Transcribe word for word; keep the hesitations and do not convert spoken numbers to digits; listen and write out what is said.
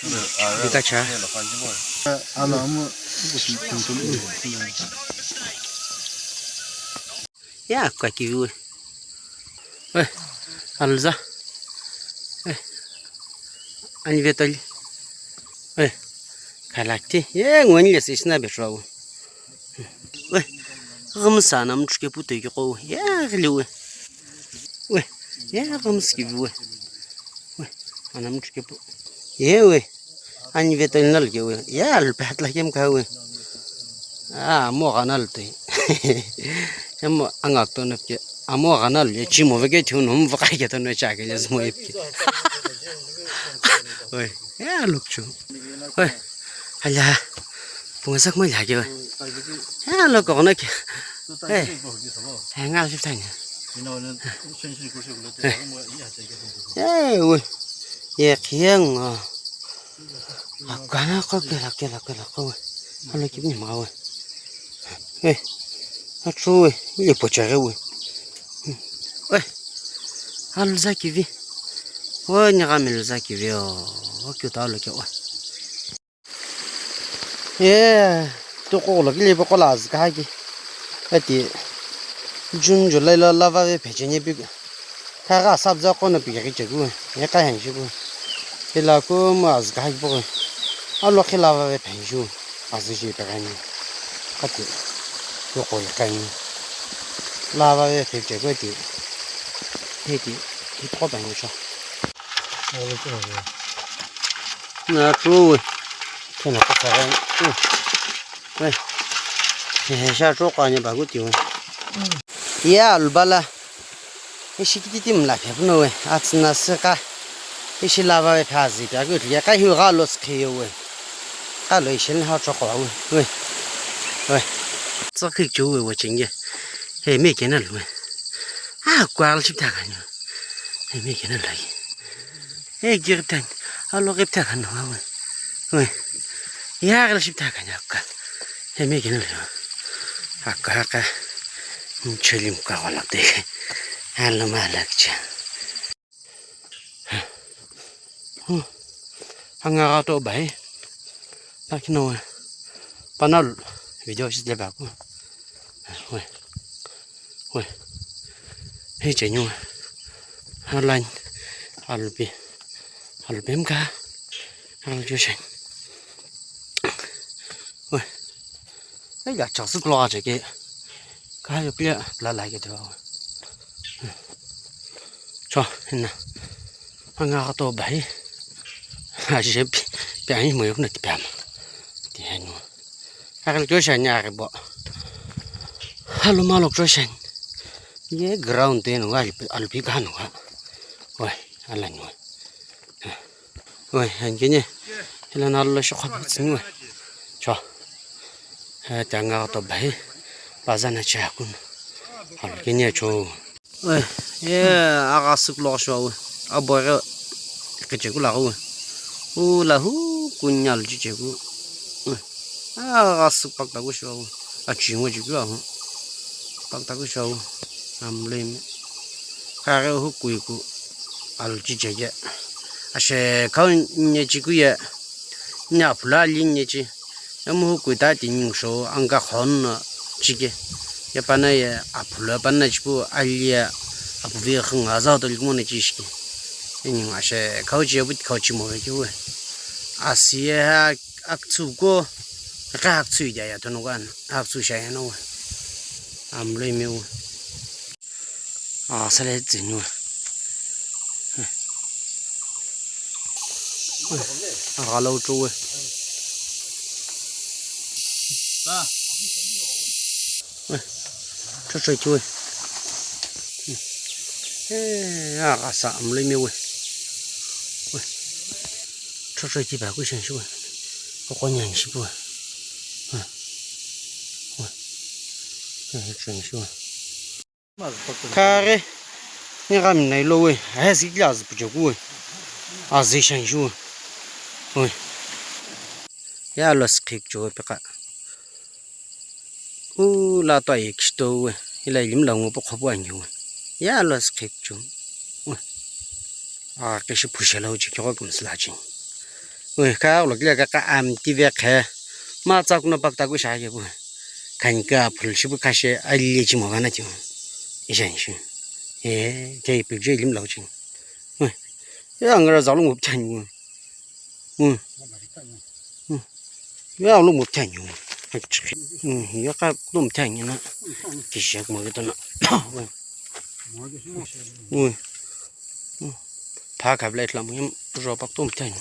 Pikachu. Ya, kakivi we. We, aluza. We, ani vetali. We, khalakti. Ye, ngoni le sisna betro. We, ghamsa na muthuke pu toiki qo. Ye, ghili we. We, ye, ghamsa kivi we. We, ana muthuke pu. Ye, we. Ani vetali nalike we. Ya, lu patla kem ka we. Ah, mo gana lu te. Emo angak to napke. Amo gana lu ye chimo veke thiu no mo vaka ke to no cha ke le zmo epke. Oi, ya lukchu. Oi. Hala. Punga sak mai lage we. Ya lo ko na ke. Hey. Hey, ngal fifteen. Hey, we. Ye khiang. Akana ko kela kela kela ko we. Alo kibni ma we. Eh. Atsu we. Ile pocha re we. Eh. Aluza kivi. O ni ga miluza kivi o. O kyo ta lo ke o. Eh. To ko lo kile ko la zka ki. Ati. June July lo lava ve pheche ni pi. Kha gha sabza qo no pighi chegu, ye kha hen shigu. Ila ku mo azü kha bo. Alo khi lava ve phen shu. Azü ji pe gani. Kati. Yo ko ye kani. Lava ve phen chegu ti. He ti. Hi ko ban shu. Na tu. Kena ko sa. Wei. He sha cho kani ba gu ti wei. Ya lubala. Ishi kititi mla phe puno we, atsüna sü ka. Ishi lava we phe azi phe akeu tliye, ka hiu gha lo sükhiyo we. Ka lo ishi lha chokho we, we. We. Tsükhi chu we, we chenge. He me kena lu we. Ah, kwa al ship ta kani. He me kena lu. He gir tan. Alo gip ta kani we. We. Ya al ship ta kani akka. He me kena lu. Akka ka. Chelim ka wala te. Alama lakcha. Anga ga to bai. Lakino we. Panal video shi de ba ku. We. We. He chenyu. Alan. Albi. Albi mka. Albi shen. We. Ai ya chak sik lo ache ke. Ka yo pia la la ke to. Cho, na. Anga ka to bai. A je pi, pi ai mo yok na ti pam. Ti hanu. Akal kyo shan ya ke bo. Halo malok cho shan. Ye ground te no ga alpi ga no ga. Oi, ala no. Oi, an kene. Ila na lo shokha tsini we. Cho. He ta nga to bai. Bazana cha kun. Al kene cho. Oi, ye aga suk lo sho we. Abo re kiche kula we. U la hu kunyal chiche ku. Oi. Aga suk pak ta ku sho we. Achi ngo chi ku a. Pak ta ku sho we. Am le me. Kha re hu kui ku. Al chiche ke. Ashe khau nye chi ku ye. Nya phula li nye chi. Emu hu kui ta ti nying sho anga khon no chike. Ye pana ye aphulu pana chipu alia apuvi khanga za to limo na chishiki. Ening ashe khau chi abu khau chi mo ve ki we. Asi ye ha aktsu ko ka aktsu ya ya to no kan aktsu sha ya no we. Amlo imi we. Ah, sale tsinu. Ah, galo chu we. Cho cho ki we. Eh, ah, sa amle me we. We. Cho cho ki ba ku shan shi we. Ko ko nyan shi we. We. Eh, shan shi we. Kare, ni gami nai lo we, ahe sikila azu pujo ku we, azu shan ju we. Ya lo skik jo we peka. U la to aye kishito we, ila ilim la ngo po khopo anyo we. Ya lo skik jo we. A kishi pusha lo ji kyo kum sla ji. Ui, ka ulo kile ka, ka amti ve khe. Ma tsa kuno pak ta ku sha ye bu. Khan ka phul shi bu ka she ali chi mo ga na ti. Isha ni shi. Eh, ke pi je lim lau chi. Ui. Ya ngara za lu mo than yu. Ui. Ui. Ya lu mo than yu. Ui, ya ka lu mo than yu na. Ki shi mo ga to na. Ui. Ui. Pha ka ble tla mo yam ro pak tum than.